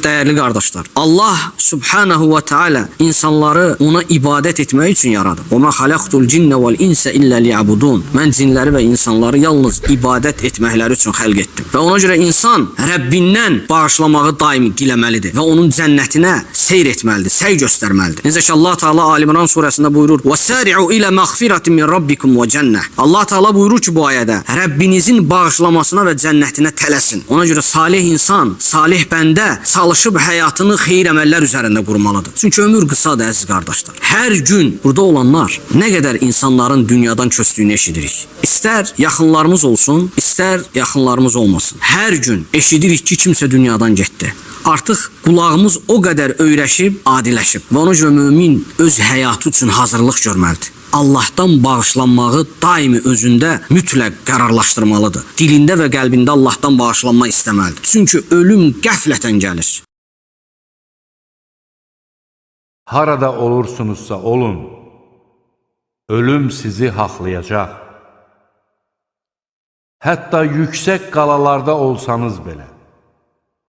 Dəyərli qardaşlar, Allah Subhanahu və Teala insanları ona ibadət etmək üçün yaradıb. "Və ma xalaqtul cinnə vel insa illə liyabudun." Mən cinləri və insanları yalnız ibadət etməkləri üçün xəlq etdim. Və ona görə insan Rəbbindən bağışlamağı daim diləməlidir və onun cənnətinə seyr etməlidir, səy göstərməlidir. Necə ki Allah Teala Ali İmran surəsində buyurur: "Və sari'u ilə məğfiratin min rabbikum və cənnə." Allah Teala buyurur ki bu ayədə Rəbbinizin bağışlamasına və cənnətinə tələsin. Ona görə salih insan, salih bəndə çalışıb həyatını xeyir əməllər üzərində qurmalıdır. Çünki ömür qısadır, əziz qardaşlar. Hər gün burada olanlar nə qədər insanların dünyadan köçdüyünü eşidirik. İstər yaxınlarımız olsun, istər yaxınlarımız olmasın. Hər gün eşidirik ki, kimsə dünyadan getdi. Artıq qulağımız o qədər öyrəşib, adiləşib. Və ona görə mömin öz həyatı üçün hazırlıq görməlidir. Allahdan bağışlanmağı daimi özündə mütləq qərarlaşdırmalıdır. Dilində və qəlbində Allahdan bağışlanma istəməlidir. Çünki ölüm qəflətən gəlir. Harada olursunuzsa olun, ölüm sizi haqlayacaq. Hətta yüksək qalalarda olsanız belə.